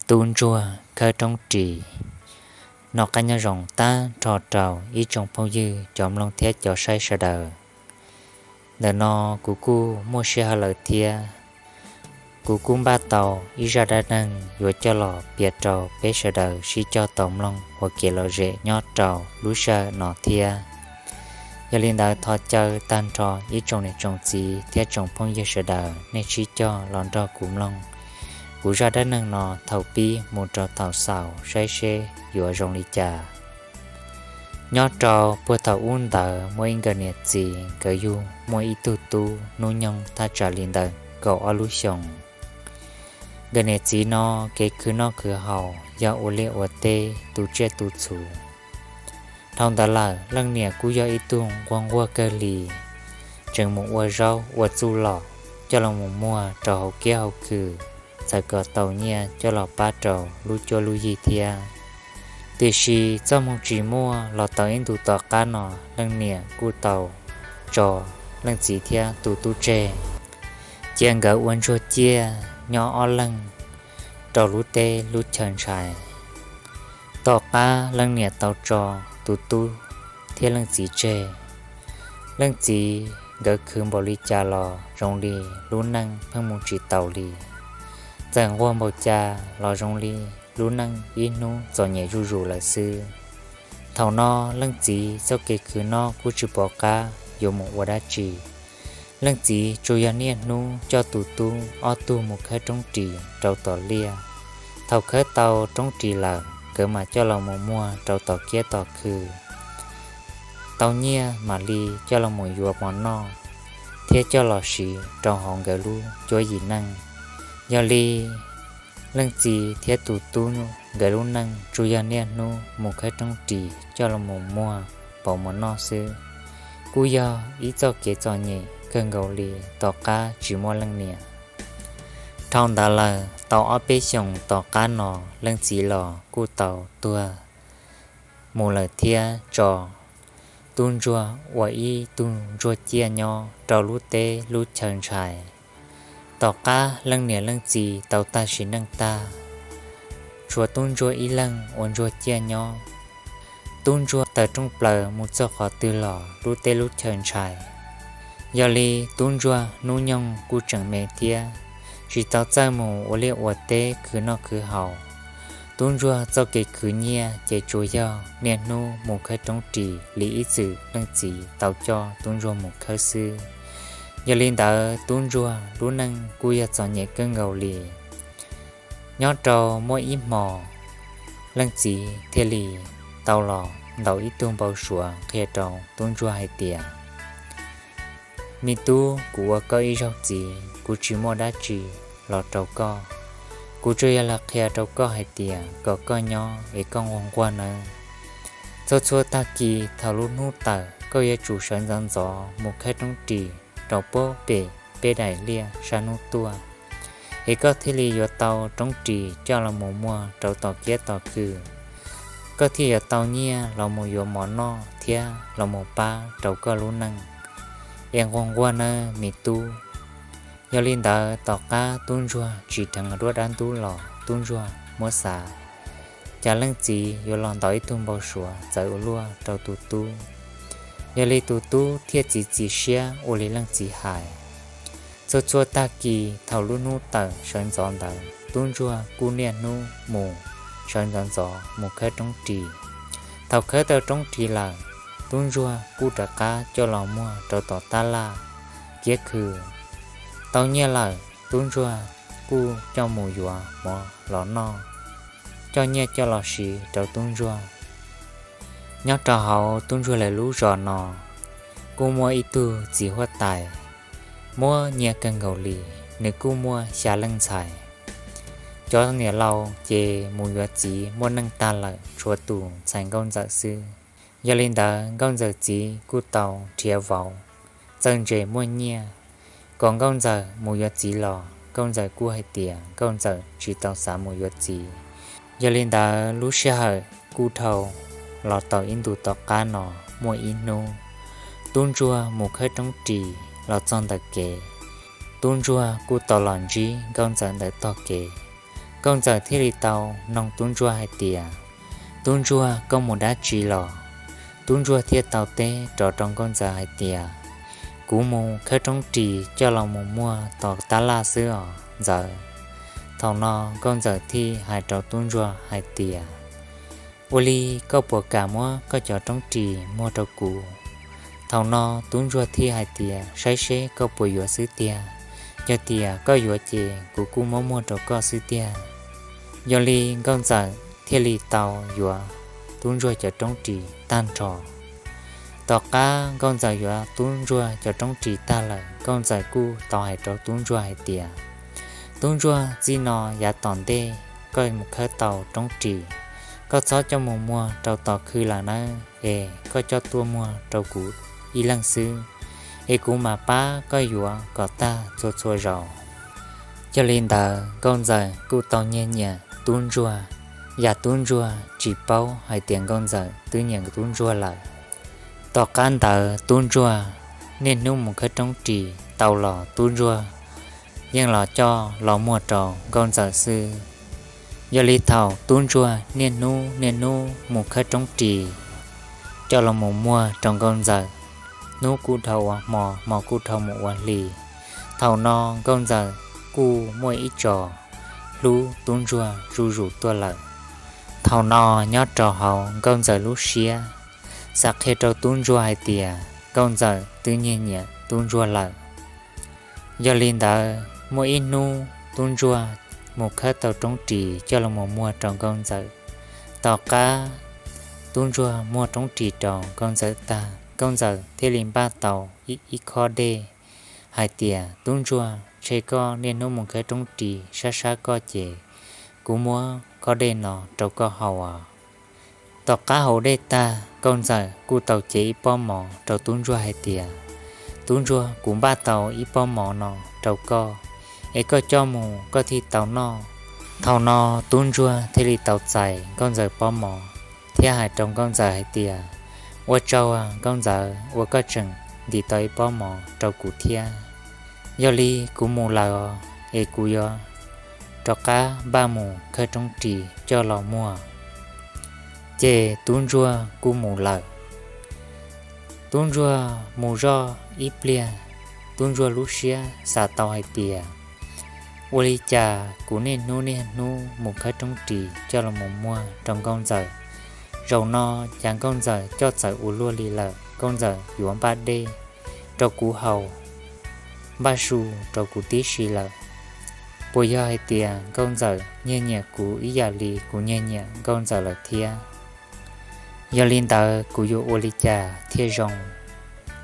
Tub ntsuag khawb roob ris. Noj qab nyob zoo tag nrho rau ib tsoom phooj ywg cov mloog thiab cov saib sawv daws. Ntawm no kuv kuj muaj sij hawm lawm thiab, kuv kuj npaj tau ib zaj dab neeg yuav coj los piav rau peb sawv daws sib cog tau mloog ua kev lom zem nyob rau lub sij hawm no thiab. Yog li ntawd thov caw tag nrho ib tsoom niam tsoom txiv thiab tsoom phooj ywg sawv daws nej sib cog los nrog kuv mloog kuv zaj dab neeg no thaum pib mus rau thaum xaus saib seb yuav zoo li cas. Nyob rau puag thaum ub ntawd muaj ib nkawm niam txiv, nkawd yug muaj ib tug tub hnub nyoog thaj tsam li ntawm kaum ob lub xyoos. Nkawd niam txiv no kev khwv noj khwv haus yog ua liaj ua teb tu tsiaj tu txhu. Dhau ntawd lawm leej niam kuj yog ib tug nquag nquag kawg li, tseem mus ua zaub ua txuj lom coj los mus muag rau hauv kiab hauv khw, txawm kom tau nyiaj coj los pab rau lub cuab lub yig thiab. Tiam sis txoj hmoo tsis muaj los tau ib ntus tom qab no leej niam kuj tau tso leej txiv thiab tus tub tseg, cia nkawd ua ntsuag ciaj nyob ob leeg rau lub teb lub chaw ntshai. Tom qab leej niam tau tso tus tub thiab leej txiv tseg, leej txiv nkawd khwv npaum li cas los zoo li lub neej pheej mus tsis taus li. Txawm nquag npaum cas los zoo li lub neej ib hnub txom nyem zuj zus lawm xwb. Thaum no leej txiv txoj kev khwv noj kuj tsis pom qab yuav mus ua dab tsi. Leej txiv tsuas yog niaj hnub coj tus tub ob tug mus khawb roob ris rau tom liaj. Thaum khawb tau roob ris lawm nkawd mam coj los mus muag rau tom kiab tom khw, tau nyiaj mam li coj los mus yuav mov noj thiab coj los siv rau hauv nkawd lub cuab yim neej. Yog li leej txiv thiab tus tub nkawd lub neej tsuas yog niaj hnub mus khawb roob ris coj los mus muag pauv mov noj xwb, kuj yog ib txoj kev txom nyem kawg nkaus li tom qab tsis muaj leej niam. Dhau ntawd lawm tau ob peb xyoos tom qab no leej txiv los kuj tau tuag mus lawm thiab tso tub ntsuag ua ib tug ntsuag ciaj nyob rau lub teb lub chaw ntshai. Tom qab leej niam leej txiv tau tag sim neej tag, tshuav tub ntsuag ib leeg ua ntsuag ciaj nyob. Tub ntsuag tawm rooj plaws mus txog qhov twg los lub teb lub chaw ntshai. Yog li tub ntsuag hnub nyoog kuj tseem me thiab, tsis tau txawj mus ua liaj ua teb khwv noj khwv haus. Tub ntsuag txoj kev khwv nyiaj ces tsuas yog niaj hnub mus khawb roob ris li ib txwm leej txiv tau coj tub ntsuag mus khawb xwb. Yog li ntawd tub ntsuag lub neej kuj yog txom nyem kawg nkaus li. Nyob rau muaj ib hmo, leej txiv thiaj li tau los ntaus ib tug npau suav qhia rau tub ntsuag hais tias, me tub, kuv ua koj ib zaug txiv kuv tsis muaj dab tsi los rau koj. Kuv tsuas yog los qhia rau koj hais tias kom koj nyob es koj nquag nquag nawb. Txhua txhua tag kis thaum lub hnub tawm koj yuav tsum sawv ntxov ntxov mus khawb roob ris rau puag pem peb daim liaj sab hnub tuaj, es koj thiaj li yuav tau roob ris coj los mus muag rau tom kiab tom khw. Koj thiaj yuav tau nyiaj los mus yuav mov noj thiab los mus pab rau koj lub neej. Es nquag nquag nawb me tub. Yog li ntawd tom qab tub ntsuag tsis dheev duab dab ntub los tub ntsuag muab xav, cas leej txiv yuav los ntaus ib tug npau suav txawv ua luaj rau tus tub. Yog li tus tub thiaj txiav txim siab ua li leej txiv hais. Txhua txhua tag kis thaum lub hnub tawm sawv ntxov ntawd tub ntsuag kuj niaj hnub mus sawv ntxov ntxov mus khawb roob ris. Thaum khawb tau roob ris lawm, tub ntsuag kuj rov qab coj los muag rau tom tab laj kiab khw. Tau nyiaj lawm tub ntsuag kuj coj mus yuav mov los noj, coj nyiaj coj los siv rau tub ntsuag. Nyob rau hauv tub ntsuag lawv lub zos no kuj muaj ib tug txiv huab tais muaj nyiaj kawg nkaus li, nws kuj muaj xya leej ntxhais. Cov niam laus ces mus yuav txiv muaj neej tag lawm tshuav tus ntxhais nkauj ntxawm xwb. Yog li ntawd nkauj ntxawm txiv kuj tau nrhiav vauv txawj ntse muaj nyiaj, kom nkauj ntxawm mus yuav txiv los nkauj ntxawm kuj hais tias nkauj ntxawm tsis tau xav mus yuav txiv. Yog li ntawd lub sij hawm kuj dhau los tau ib ntus tom qab no muaj ib hnub, tub ntsuag mus khawb roob ris los txog ntawm kev, tub ntsuag kuj tau los ntsib nkauj ntxawm ntawm tog kev, Nkauj Ntxawm thiaj li tau noog tub ntsuag hais tias, Tub ntsuag, koj mus dab tsi los? Tub ntsuag thiaj tau teb rov rau Nkauj Ntxawm hais tias, Kuv mus khawb roob ris coj los mus muag tom tab laj xwb os ntxawm. Thaum no Nkauj Ntxawm thiaj hais rau tub ntsuag hais tias, Ua li koj puas kam muab koj cov roob ris muag rau kuv? Thaum no tub ntsuag thiaj hais tias, Saib seb koj puas yuav xwb tiag. Yog tias koj yuav ces kuv kuj muab muag rau koj xwb tiag. Yog li Nkauj Ntxawm thiaj li tau yuav tub ntsuag cov roob ris tag nrho. Tom qab Nkauj Ntxawm yuav tub ntsuag cov roob ris tag lawm, Nkauj Ntxawm kuj tau hais rau tub ntsuag hais tias, Tub ntsuag, txij no yav tom ntej koj mus khawb tau roob ris, koj txhob coj mus muag rau tom khw lawm nawb, es koj coj tuaj muag rau kuv ib leeg xwb, es kuv mam pab koj yuav kom tag txhua txhua zaus. Yog li ntawd Nkauj Ntxawm kuj tau nyiag nyiam tub ntsuag, yam tub ntsuag tsis paub hais tias Nkauj Ntxawm twb nyiam tub ntsuag lawm. Tom qab ntawd tub ntsuag niaj hnub mus khawb roob ris tau los tub ntsuag yeej los coj los muag rau Nkauj Ntxawm xwb. Yog li thaum tub ntsuag niaj hnub niaj hnub mus khawb roob ris coj los mus muag rau Nkauj Ntxawm, hnub kuj dhau ua hmo, hmo kuj dhau mus ua hli. Thaum no Nkauj Ntxawm kuj muaj ib tso hlub tub ntsuag zuj zus tuaj lawm. Thaum no nyob rau hauv Nkauj Ntxawm lub siab xav qhia rau tub ntsuag hais tias Nkauj Ntxawm twb nyiag nyiam tub ntsuag lawm. Yog li ntawd muaj ib hnub tub ntsuag mus khawb tau roob ris coj los mus muag rau Nkauj Ntxawm. Tom qab tub ntsuag muag roob ris rau Nkauj Ntxawm tag, Nkauj Ntxawm thiaj li npaj tau ib, ib khob dej hais tias, Tub ntsuag, ntshe koj niaj hnub mus khawb roob ris sab sab koj ces kuv muab khob dej no rau koj haus as. Tom qab haus dej tag, Nkauj Ntxawm kuj tau cev ib pob mov rau tub ntsuag hais tias, Tub ntsuag, kuv npaj tau ib pob mov no rau koj, es koj coj mus koj thiaj tau noj. Thaum no tub ntsuag thiaj li tau txais Nkauj Ntxawm pob mov thiab hais rau Nkauj Ntxawm hais tias, Ua tsaug Nkauj Ntxawm uas koj tseem ntim tau ib pob mov rau kuv thiab. Yog li kuv mus lawm os, es kuv yuav rov qab npaj mus khawb roob ris coj los muag. Ces tub ntsuag kuj mus lawm. Tub ntsuag mus zoj ib pliag, tub ntsuag lub siab xav tau hais tias, Ua li cas kuv niaj hnub niaj hnub mus khawb roob ris coj los mus muag rau Nkauj Ntxawm, zaum no cas Nkauj Ntxawm coj txawm ua luaj li lawm, Nkauj Ntxawm yuav npaj dej rau kuv haus, npaj su rau kuv tib si lawm. Puas yog hais tias Nkauj Ntxawm nyiag nyiam kuv ib yam li kuv nyiag nyiam Nkauj Ntxawm lawm thiab? Yog li ntawd kuv yuav ua li cas thiaj zoo?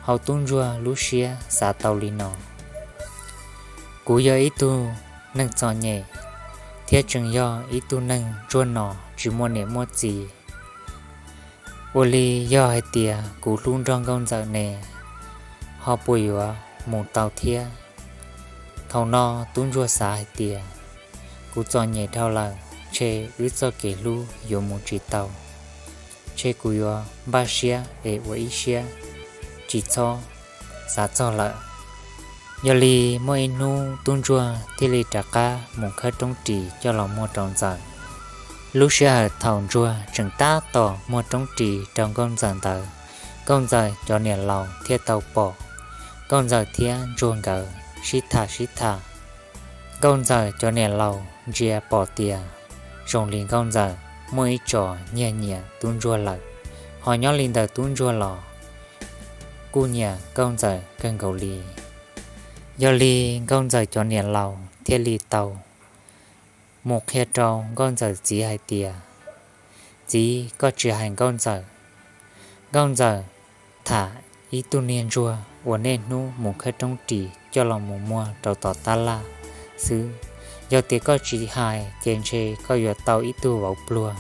Hauv tub ntsuag lub siab xav tau li no, Kuv yog ib tug neeg txom nyem thiab tseem yog ib tug neeg ntsuag no tsis muaj niam muaj txiv. Ua li yog hais tias kuv hlub nrog Nkauj Ntxawm ne, ho puas yuav mus tau thiab? Thaum no tub ntsuag xav hais tias, Kuv txom nyem dhau lawm, ntshe wb txoj kev hlub yuav mus tsis tau. Ntshe kuv yuav npaj siab es ua ib siab tsis txhob xav txog lawm. Yog li muaj ib hnub tub ntsuag thiaj li rov qab mus khawb roob ris coj los muag rau Ntxawm. Lub sij hawm thaum ntsuag tseem tab tom muag roob ris rau Nkauj Ntxawm ntawd, Nkauj Ntxawm cov niam laus thiaj tau pom. Nkauj Ntxawm thiab ntsuag nkawd sib tham sib tham. Nkauj Ntxawm cov niam laus ntsia pom tias zoo li Nkauj Ntxawm muaj ib tso nyiag nyiam tub ntsuag lawm, ho nyob li ntawd tub ntsuag los kuj nyiam Nkauj Ntxawm kawg nkaus li. Yog li Nkauj Ntxawm cov niam laus thiaj li tau mus qhia rau Nkauj Ntxawm txiv hais tias, Txiv, koj tsis hais Nkauj Ntxawm. Nkauj Ntxawm tham ib tug niag ntsuag uas niaj hnub mus khawb roob ris coj los mus muag rau tom tab laj xwb. Yog tias koj tsis hais ces ntshe koj yuav tau ib tug vauv pluag.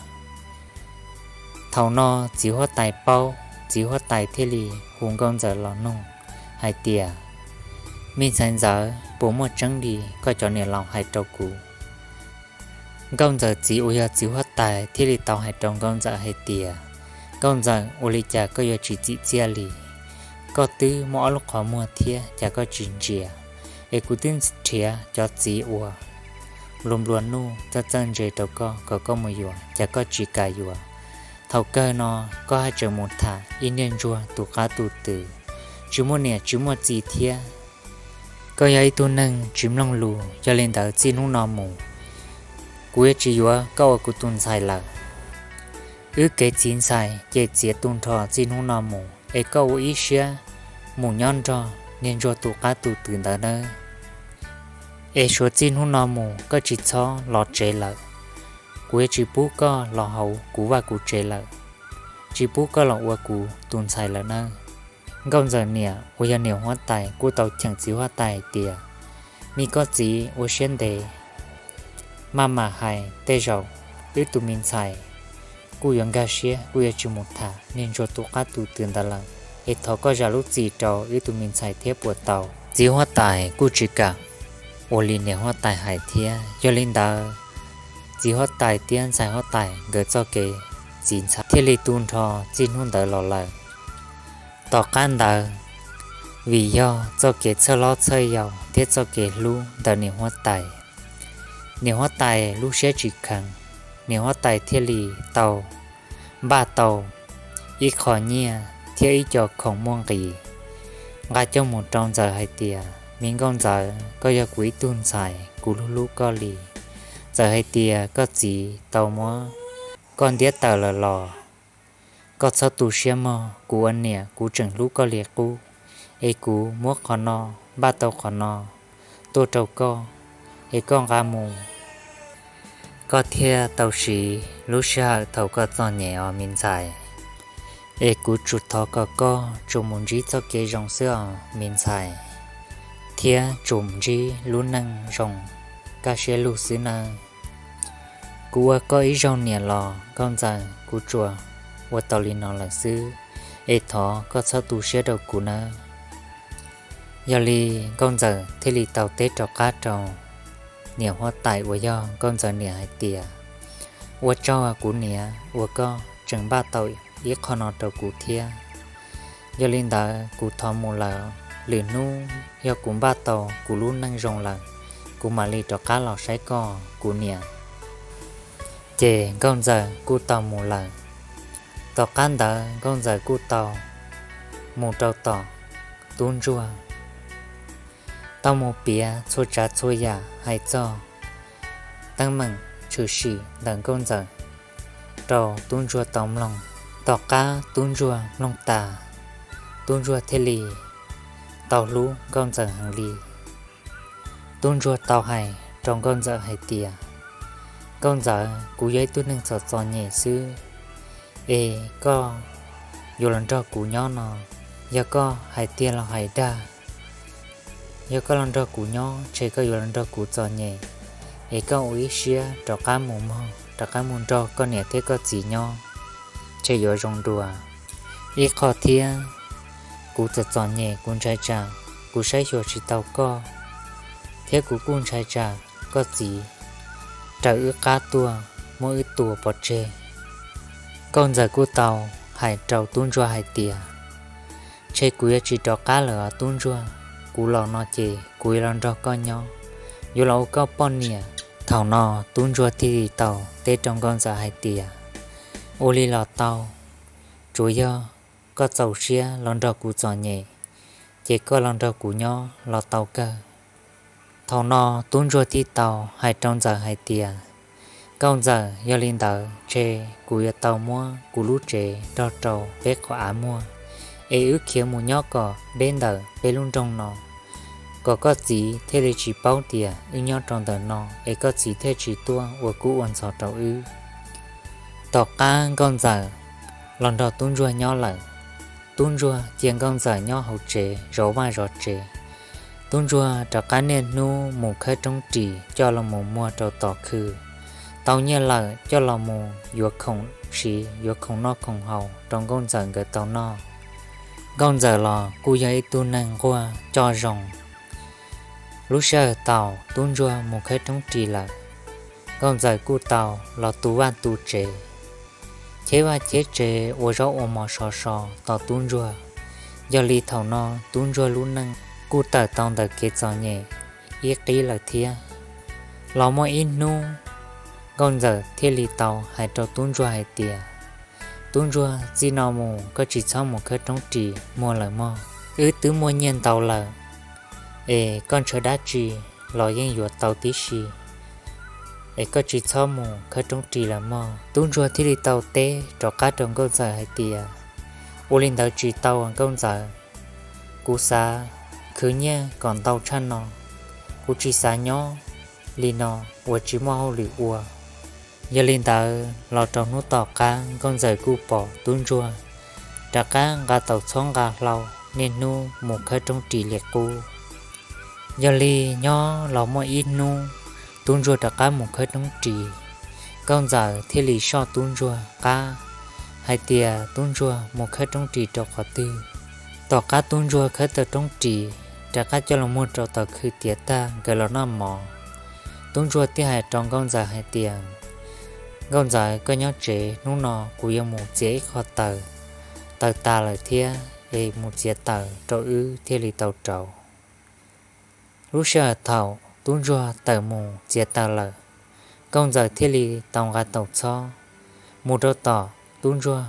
Thaum no txiv huab tais paub, txiv huab tais thiaj li hu Nkauj Ntxawm los nug hais tias, Me ntxhais Ntxawm, puas muaj tseeb li koj cov niam laus hais rau kuv? Nkauj Ntxawm txiv uas yog txiv huab tais thiaj li tau hais rau Nkauj Ntxawm hais tias, Nkauj Ntxawm, ua li cas koj yuav tsis txim txiaj li? Koj twb muaj ob lub qhov muag thiab cas koj tsis ntsia? Es kuv twb nrhiav cov txiv uas nplua nplua nuj, txawj txawj ntse rau koj kom koj mus yuav, cas koj tsis kam yuav. Thaum kawg no koj haj tseem mus tham ib niag ntsuag tus qab tus twg, tsis muaj niam tsis muaj txiv thiab. Koj yog ib tug neeg tsis mloog lus, yog li ntawd txij hnub no mus kuv yuav tsis yuav koj ua kuv tus ntxhais lawm. Wb kev txiv ntxhais ces txiav tu nrho txij hnub no mus, es koj ua ib siab mus nyob nrog niag ntsuag tus qab tus twg ntawd nawb. Es suav txij hnub no mus koj tsis txhob los tsev lawm. Kuv yuav tsis pub koj los hauv kuv vaj kuv tsev lawm, tsis pub koj los ua kuv tus ntxhais lawm nawb. Nkauj Ntxawm niam uas yog niam huab tais kuj tau cheem txiv huab tais hais tias, me koj txiv ua siab ntev, maj mam hais, tej zaum wb tus me ntxhais kuj yuav nkag siab, kuj yuav tsis mus tham niag ntsuag tus qab tus twg ntawd lawm, es thov koj zam lub txim rau wb tus me ntxhais thiab puas tau? Txiv huab tais kuj tsis kam ua li niam huab tais hais thiab. Yog li ntawd, txiv huab tais thiab ntxhais huab tais nkawd txoj kev txiv ntxhais thiaj li tu nrho txij hnub ntawd los lawm. Tom qab ntawd, vim yog txoj kev txhawj hlob txhawj yau thiab txoj kev hlub ntawm niam huab tais, niam huab tais lub siab tsis kheev, niam huab tais thiaj li tau npaj tau ib qho nyiaj thiab ib co khoom muaj nqis, nqa coj mus rau Ntxawm hais tias, me Nkauj Ntxawm, koj yog kuv ib tug ntxhais, kuv hlub hlub koj li. Txawm hais tias koj txiv tau muab koj ntiab tawm lawm los koj txhob tu siab mog, kuv ua niam kuv tseem hlub koj li qub, es kuv muab qhov no, npaj tau qhov no tuaj rau koj, es koj nqa mus, koj thiaj tau siv lub sij hawm thaum koj txom nyem os me ntxhais. Es kuv tsuas thov kom koj tsuas mus ntsib txoj kev zoo xwb os me ntxhais, thiab tsuas ntsib lub neej zoo kaj siab lug xwb nawb. Kuv ua koj ib zaug niam los Nkauj Ntxawm, kuv tsuas ua tau li no lawm xwb, es thov koj txhob tu siab rau kuv nawb. Yog li Nkauj Ntxawm thiaj li tau teb rov qab rau niam huab tais uas yog Nkauj Ntxawm niam hais tias, ua tsaug kuv niam uas koj tseem npaj tau ib qho no rau kuv thiab. Yog li ntawd kuv thov mus lawm, lwm hnub yog kuv npaj tau kuv lub neej zoo lawm, kuv mam li rov qab los saib koj kuv niam. Ces Nkauj Ntxawm kuj tau mus lawm. Tom qab ntawd Nkauj Ntxawm kuj tau mus rau tom Tub Ntsuag, tau mus piav txhua tsav txhua yam hais txog teeb meem tshwm sim ntawm Nkauj Ntxawm rau Tub Ntsuag tau mloog. Tom qab Tub Ntsuag mloog tas, Tub Ntsuag thiaj li tau hlub Nkauj Ntxawm heev li. Tub Ntsuag tau hais rau Nkauj Ntxawm hais tias, Nkauj Ntxawm, kuv yog ib tug neeg txom txom nyem xwb, es koj yuav los nrog kuv nyob no, yog koj hais tiag los hais dag? Yog koj los nrog kuv nyob, ntshe koj yuav los nrog kuv txom nyem, es koj ua ib siab rov qab mus mog, rov qab mus nrog koj niam thiab koj txiv nyob, ntshe yuav zoo dua. Ib qho thiab, kuv txom txom nyem, kuv ntshai tsam kuv saib xyuas tsis tau koj, thiab kuv kuj ntshai tsam koj txiv raws wb qab tuaj muab wb tua pov tseg. Nkauj Ntxawm kuj tau hais rau Tub Ntsuag hais tias, ntshe kuv yuav tsis rov qab lawm os Tub Ntsuag, kuv los no ces kuv yuav los nrog koj nyob, yuav los ua koj poj niam. Thaum no Tub Ntsuag thiaj li tau teb rau Nkauj Ntxawm hais tias, ua li los tau, tsuas yog koj txaus siab los nrog kuv txom nyem, ces koj los nrog kuv nyob los tau kawg. Thaum no Tub Ntsuag thiaj tau hais rau Ntxawm hais tias, Nkauj Ntxawm, yog li ntawd ntshe kuv yuav tau muab kuv lub tsev nrog rau peb qhov av muag, es wb khiav mus nyob kom deb ntawm peb lub nroog no, kom koj txiv thiaj li tsis paub tias wb nyob rau ntawm no, es koj txiv thiaj tsis tuaj ua kub ua ntxhov rau wb. Tom qab Nkauj Ntxawm los nrog Tub Ntsuag nyob lawm, Tub Ntsuag cia Nkauj Ntxawm nyob hauv tsev zov vaj zov tsev. Tub Ntsuag rov qab niaj hnub mus khawb roob ris coj los mus muag rau tom khw, tau nyiaj lawm coj los mus yuav khoom siv, yuav khoom noj khoom haus rau Nkauj Ntxawm nkawd tau noj. Nkauj Ntxawm los kuj yog ib tug neeg nquag coj zoo. Lub sij hawm thaum Tub Ntsuag mus khawb roob ris lawm, Nkauj Ntxawm kuj tau los tu vaj tu tsev, cheb vaj cheb tsev, ua zaub ua mov sov so tos Tub Ntsuag. Yog li thaum no Tub Ntsuag lub neej kuj tawm tau ntawm kev txom nyem ib qib lawm thiab. Los muaj ib hnub, nkauj ntxawm thiaj li tau hais rau tub ntsuag hais tias, Tub ntsuag, txij no mus koj tsis txhob mus khawb roob ris muag lawm mog. Wb twb muaj nyiaj ntau lawm, es koj ntshaw dab tsi los yeej yuav tau tib si, es koj tsis txhob mus khawb roob ris lawm mog. Tub ntsuag thiaj li tau teb rov qab rau nkauj ntxawm hais tias, Ua li ntawd tsis tau nkauj ntxawm, kuv xav khwv nyiaj kom ntau tshaj no, kuv tsis xav nyob li no uas tsis muaj hauj lwm ua. Yog li ntawd los rau hnub tom qab nkauj ntxawm kuj pom tub ntsuag rov qab nqa tau txhob nqa hlau niaj hnub mus khawb roob ris li qub. Yog li nyob los muaj ib hnub, tub ntsuag rov qab mus khawb roob ris, nkauj ntxawm thiaj li soj tub ntsuag qab hais tias, Tub ntsuag, mus khawb roob ris rau qhov twg? Tom qab tub ntsuag khawb tau roob ris rov qab coj los muag rau tom khw tiav tag nkawd los noj mov, tub ntsuag thiaj hais rau nkauj ntxawm hais tias, Nkauj ntxawm, koj nyob tsev, hnub no kuv yuav mus txiav ib qho taws, taws tas lawm thiab, es mus txiav taws rau wb thiaj li tau rauv. Lub sij hawm thaum tub ntsuag tawm mus txiav taws lawm, nkauj ntxawm thiaj li tau nqa tau txhob mus rau tom tub ntsuag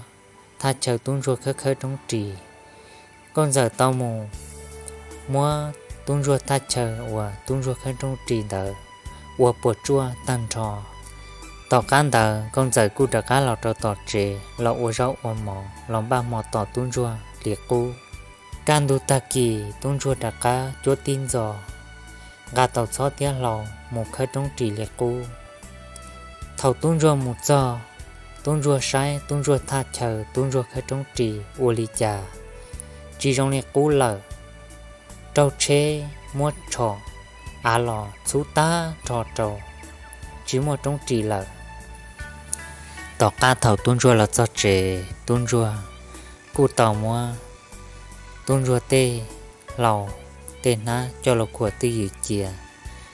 thaj chaw tub ntsuag khawb khawb roob ris. Nkauj ntxawm tau mus muab tub ntsuag thaj chaw uas tub ntsuag khawb roob ris ntawd ua puas tsuaj tag nrho. Tom qab ntawd nkauj ntxawm kuj rov qab los rau tom tsev los ua zaub ua mov los npaj hmo tos tub ntsuag li qub. Kaj ntug tag kis tub ntsuag rov qab cuab tib ntxos, nqa tau txhob thiab hlau mus khawb roob ris li qub. Thaum tub ntsuag mus txog, tub ntsuag saib tub ntsuag thaj chaw tub ntsuag khawb roob ris ua li cas tsis zoo li qub lawm. Raug tsheb muab tshom av los txhub tag nrho rau, tsis muaj roob ris lawm. Tom qab thaum tub ntsuag los txog tsev, tub ntsuag kuj tau muab tub ntsuag tej hlau tej hnab coj los khuam twj ywm cia,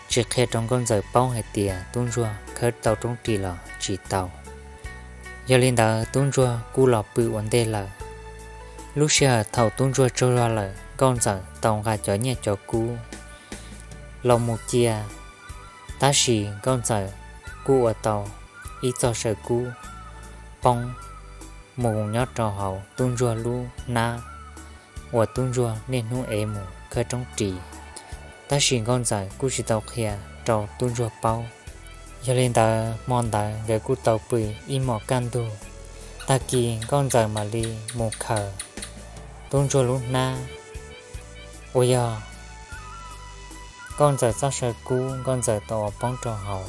tsis qhia rau nkauj ntxawm paub hais tias tub ntsuag khawb tau roob ris los tsis tau. Yog li ntawd tub ntsuag kuj los pw ua ntej lawm. Lub sij hawm thaum tub ntsuag tsaug zog lawm, nkauj ntxawm tau nqa cov nyiaj cov kub los mus cia, tab sis nkauj ntxawm kuj ua tau ib txoj saw kub poob mus nyob rau hauv tub ntsuag lub hnab uas tub ntsuag niaj hnub ev mus khawb roob ris, tab sis nkauj ntxawm kuj tsis tau qhia rau tub ntsuag paub. Yog li ntawd hmo ntawd nkawd kuj tau pw ib hmos kaj ntug. Tag kis nkauj ntxawm mam li mus khaws tub ntsuag lub hnab uas yog nkauj ntxawm txoj saw kub nkauj ntxawm tau ua poob rau hauv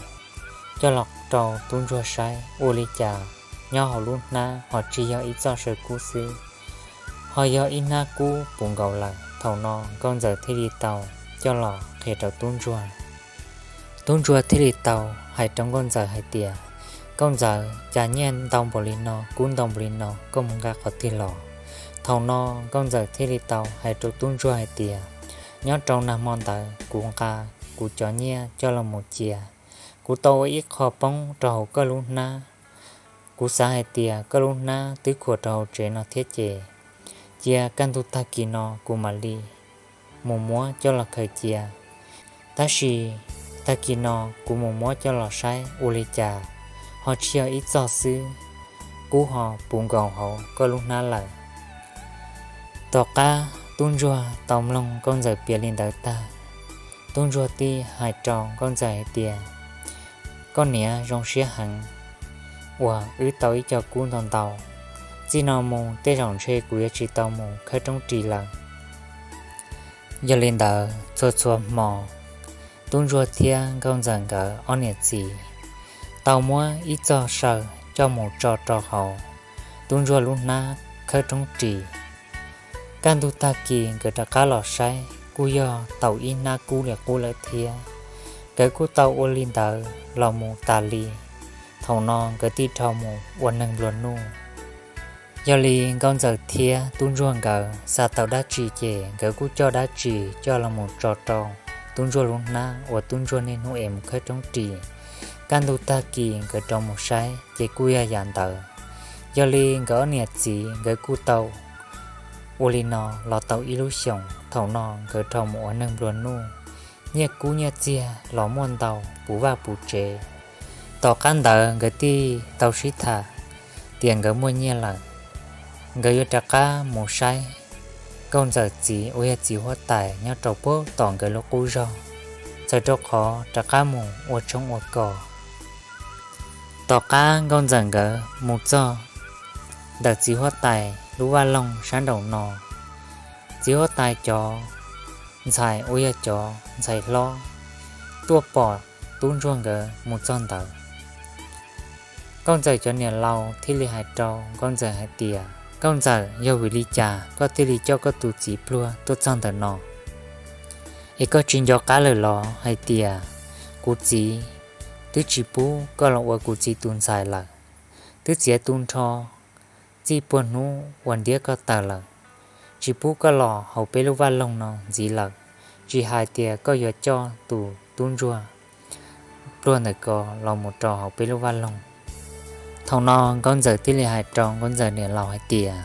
coj los rau tub ntsuag saib, ua li cas nyob hauv lub hnab ho tsis yog ib txoj saw kub xwb, ho yog ib hnab kub puv nkaus lawm. Thaum no nkauj ntxawm thiaj li tau coj los qhia rau tub ntsuag. Tub ntsuag thiaj li tau hais rau nkauj ntxawm hais tias, Nkauj ntxawm, cas nyiaj ntau npaum li no, kub ntau npaum li no, koj mus nqa qhov twg los? Thaum no nkauj ntxawm thiaj li tau hais rau tub ntsuag hais tias, Nyob rau nag hmo ntawd kuv nqa kuv cov nyiaj coj los mus cia, kuv tau ua ib qho poob rau hauv koj lub hnab. Kuv xav hais tias koj lub hnab twb khuam rau hauv tsev no thiab ces, cia kaj ntug tag kis no kuv mam li mus muab coj los khaws cia. Tab sis tag kis no kuv mus muab coj los saib ua li cas ho tsis yog ib txoj xwb, kub ho puv nkaus hauv koj lub hnab lawm. Tom qab tub ntsuag tau mloog nkauj ntxawm piav li ntawd tag, tub ntsuag thiaj hais rau nkauj ntxawm hais tias, Koj niam, zoo siab heev uas wb tau ib co kub ntau ntau. Txij no mus tej zaum ntshe kuv yuav tsis tau mus khawb roob ris lawm. Yog li ntawd txhua txhua hmo, tub ntsuag thiab nkauj ntxawm nkawd ob niam txiv tau muab ib txoj saw coj mus tso rau hauv tub ntsuag lub hnab khawb roob ris. Kaj ntug tag kis nkawd rov qab los saib kuj yog tau ib hnab kub li qub lawm thiab. Nkawd kuj tau ua li ntawd los mus tas li. Thaum no nkawd thiaj dhau mus ua neeg nplua nuj. Yog li nkauj ntxawm thiab tub ntsuag nkawd xav tau dab tsi ces nkawd kuj coj dab tsi coj los mus tso rau tub ntsuag lub hnab uas tub ntsuag niaj hnub es mus khawb roob ris. Kaj ntug tag kis nkawd rov mus saib ces kuj yog yam ntawd. Yog li nkawd ob niam txiv nkawd kuj tau ua li no los tau ib lub xyoos, thaum no nkawd dhau mus ua neeg nplua nuj. nyiaj kub nyiaj txiag los muaj ntau puv vaj puv tsev. Tom qab ntawd nkawd thiaj tau sib tham tias nkawd muaj nyiaj lawm, nkawd yuav rov qab mus saib Nkauj Ntxawm txiv uas yog txiv huab tais nyob rau puag tom nkawd lub qub zog, txawm rau qhov rov qab mus ua tshoob ua kos. Tom qab Nkauj Ntxawm nkawd mus txog ntawm txiv huab tais lub vaj loog sab nraum no, txiv huab tais cov ntxhais uas yog cov ntxhais hlob tuaj pom tub ntsuag nkawd mus txog ntawd. Nkauj Ntxawm cov niam laus thiaj li hais rau Nkauj Ntxawm hais tias, Nkauj Ntxawm, yog vim li cas koj thiaj li coj koj tus txiv pluag tuaj txog ntawm no? Es koj tsis nco qab lawm los hais tias kuv txiv twb tsis pub koj los ua kuv txiv tus ntxhais lawm, twb txiav tu nrho txij puag hnub uas ntiab koj tawm lawm, tsis pub koj los hauv peb lub vaj loog no ntxiv lawm, tsis hais tias koj yuav coj tus tub ntsuag pluag ntawm ko los mus rau hauv peb lub vaj loog. Thaum no Nkauj Ntxawm thiaj li hais rau Nkauj Ntxawm niam laus hais tias,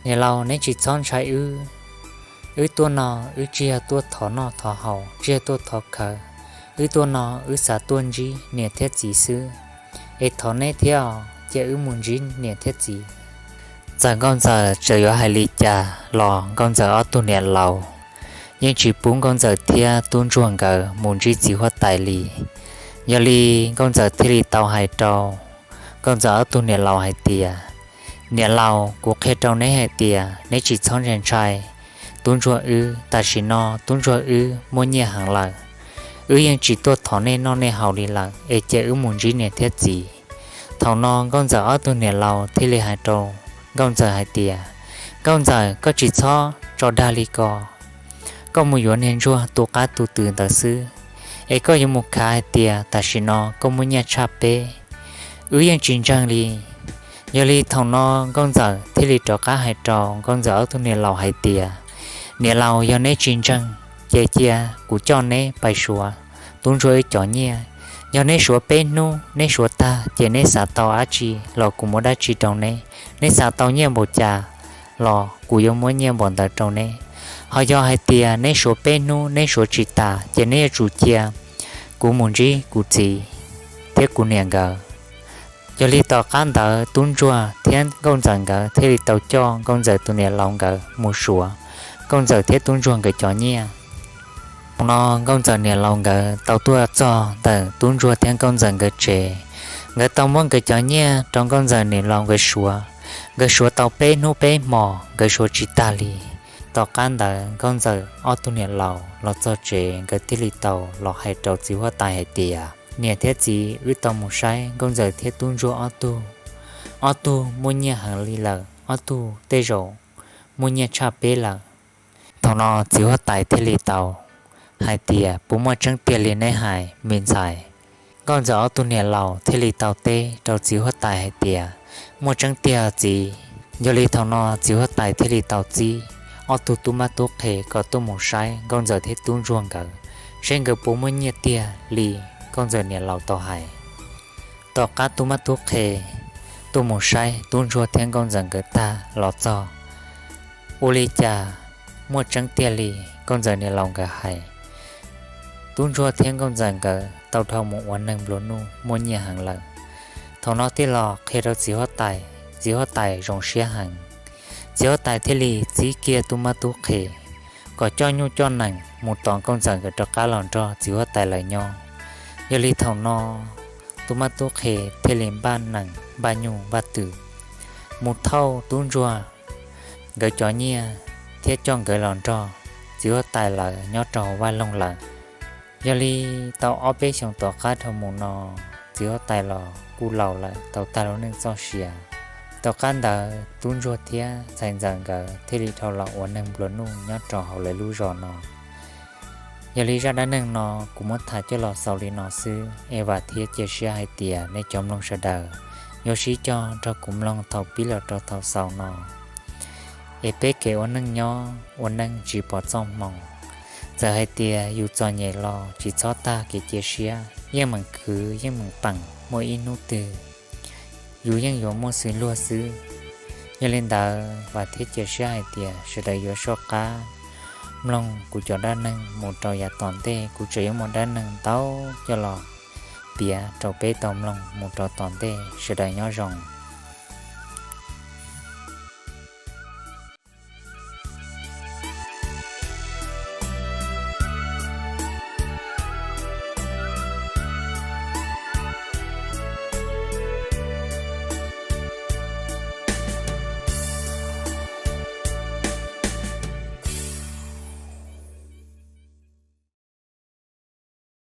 Niam laus, neb tsis txhob ntshai wb. Wb tuaj no wb tsis yog tuaj thov noj thov haus, tsis yog tuaj thov khawv. Wb tuaj no wb xav tuaj ntsib niam thiab txiv xwb, es thov neb thiab os, cia wb mus ntsib niam thiab txiv. Txawm Nkauj Ntxawm tseem yuav hais li cas los Nkauj Ntxawm ob tug niam laus yeej tsis pub Nkauj Ntxawm thiab tub ntsuag nkawd mus ntsib txiv huab tais li. Yog li Nkauj Ntxawm thiaj li tau hais rau Nkauj Ntxawm ob tug niam laus hais tias, Niam laus, kuv qhia rau neb hais tias neb tsis txhob ntshai ntshai tub ntsuag wb. Tam sim no tub ntsuag wb muaj nyiaj heev lawm, wb yeej tsis tuaj thov nej noj nej haus li lawm, es cia wb mus ntsib niam thiab txiv. Thaum no Nkauj Ntxawm ob tug niam laus thiaj li hais rau Nkauj Ntxawm hais tias, Nkauj Ntxawm, koj tsis txhob tso dag li ko. Koj mus yuav niag ntsuag tu qab tu twm ntawd xwb, es koj yuav mus khav hais tias tam sim no koj muaj nyiaj tshaj peb, wb yeej tsis ntseeg li. Yog li thaum no Nkauj Ntxawm thiaj li rov qab hais rau Nkauj Ntxawm ob tug niam laus hais tias, Niam laus, yog neb tsis ntseeg ces cia kuv coj neb pais suav tub ntsuag wb cov nyiaj. Yog neb suav peb hnub neb suav tag ces neb xav tau dab tsi los kuv muab dab tsi rau neb. Neb xav tau nyiaj npaum cas los kuv yuav muab nyiaj npaum ntawd rau neb. Ho yog hais tias neb suav peb hnub neb suav tsis tas ces neb yuav tsum cia kuv mus ntsib kuv txiv thiab kuv niam nkawd. Yog li tom qab ntawd tub ntsuag thiab Nkauj Ntxawm nkawd thiaj li tau coj Nkauj Ntxawm tus niam laus nkawd mus suav Nkauj Ntxawm thiab tub ntsuag nkawd cov nyiaj. Thaum no Nkauj Ntxawm niam laus nkawd tau tuaj txog ntawm tub ntsuag thiab Nkauj Ntxawm nkawd tsev. Nkawd tau muab nkawd cov nyiaj rau Nkauj Ntxawm niam laus nkawd suav. Nkawd suav tau peb hnub peb hmos nkawd suav tsis tag li. Tom qab ntawd Nkauj Ntxawm ob tug niam laus los txog tsev nkawd thiaj li tau los hais rau txiv huab tais hais tias, Niam thiab txiv, wb tau mus saib Nkauj Ntxawm thiab tub ntsuag ob tug, ob tug muaj nyiaj heev li lawm, ob tug tej zaum muaj nyiaj tshaj peb lawm. Thaum no txiv huab tais thiaj li tau hais tias, Puas muaj tseeb tiag li neb hais me ntxhais? Nkauj Ntxawm ob tug niam laus thiaj li tau teb rau txiv huab tais hais tias, Muaj tseeb tiag txiv. Yog li thaum no txiv huab tais thiaj li tau txib ob tug tub mab tub qhe kom tuaj mus saib Nkauj Ntxawm thiab tub ntsuag nkawd, saib nkawd puas muaj nyiaj tiag li Nkauj Ntxawm niam laus tau hais. Tom qab tub mab tub qhe tuaj mus saib tub ntsuag thiab Nkauj Ntxawm nkawd tag los txog, ua li cas muaj tseeb tiag li Nkauj Ntxawm niam laus nkawd hais, tub ntsuag thiab Nkauj Ntxawm nkawd tau dhau mus ua neeg nplua nuj muaj nyiaj heev lawm. Thaum no thiaj los qhia rau txiv huab tais, txiv huab tais zoo siab heev. Txiv huab tais thiaj li txib kiag tub mab tub qhe kom coj nyuj coj nees mus tos Nkauj Ntxawm nkawd rov qab los nrog txiv huab tais lawv nyob. Yog li thaum no tub mab tub qhe thiaj li npaj nees npaj nyuj npaj twm mus thauj tub ntsuag nkawd cov nyiaj thiab coj nkawd los nrog txiv huab tais lawv nyob rau hauv vaj loog lawm. Yog li tau ob peb xyoos tom qab dhau mus no, txiv huab tais los kuj laus lawm tau tag lub neej txoj sia. Tom qab ntawd tub ntsuag thiab ntxhais ntxawm nkawd thiaj li dhau los ua neeg nplua nuj nyob rau hauv lawv lub zos no. Yog li zaj dab neeg no kuv muab tham coj los xaus li no xwb, es vam thiab cia siab hais tias nej cov mloog sawv daws yuav sib cog nrog kuv mloog thaum pib los rau thaum xaus no. Es peb kev ua neej nyob ua neej tsis pom txoj hmoo. Txawm hais tias yus txom nyem los tsis txhob tag kev cia siab, yeej meem khwv yeej meem peem, muaj ib hnub twg yus yeej yuav muaj xws luag xwb. Yog li ntawd vam thiab cia siab hais tias sawv daws yuav soj qab mloog kuv cov dab neeg mus rau yav tom ntej. Kuv tseem yuav muaj dab neeg ntau coj los piav rau peb tau mloog mus rau tom ntej. Sawv daws nyob zoo.